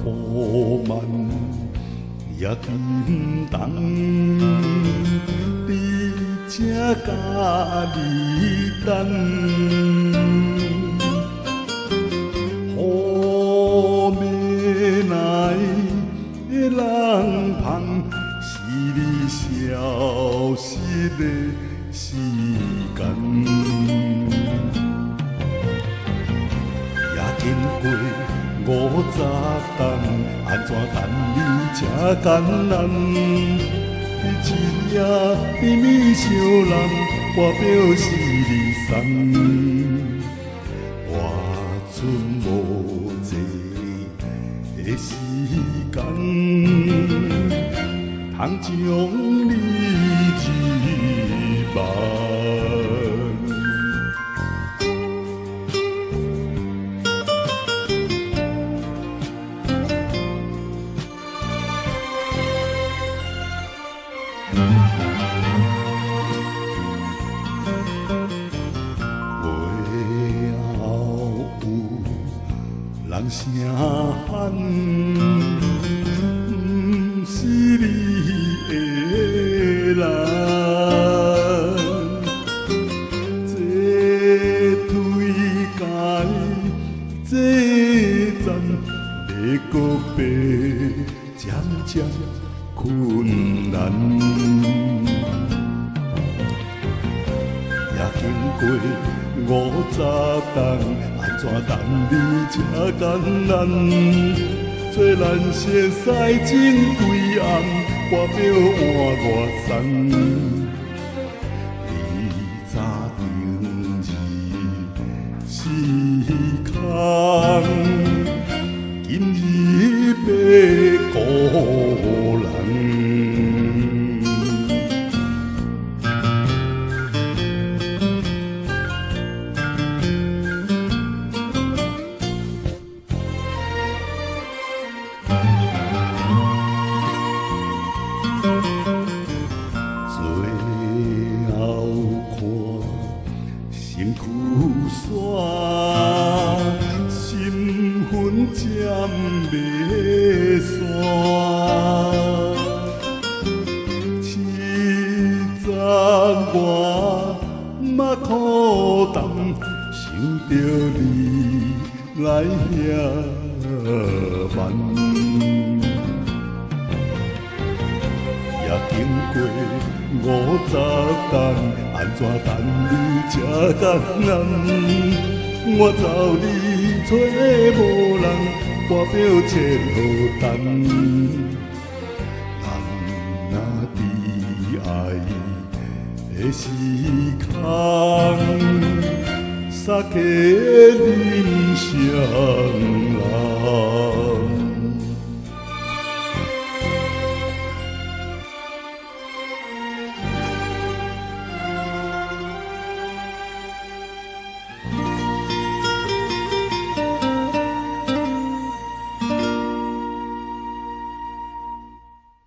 布幔也沉重，伫這共你等。雨暝來的人芳，是你消失的時間。也經過50冬，按怎等你這艱難？一夜甜蜜相攬，歌表是離散。我賰無濟的時間，通將你遺忘。月後有人聲喊，毋是你的人。這推介這站，欲告別漸漸困難。也經過50冬，按怎等你這艱難？做咱熟似情規暗，歌表換外送。你早定日時空，今日欲孤人。最後看身軀煞，心痕漸袂散。70外嘛苦澹，想著你來遐慢。也經過50冬，按怎等你這艱難？我走你揣無人，歌表千號單。人若佇愛的時空，三更啉雙人。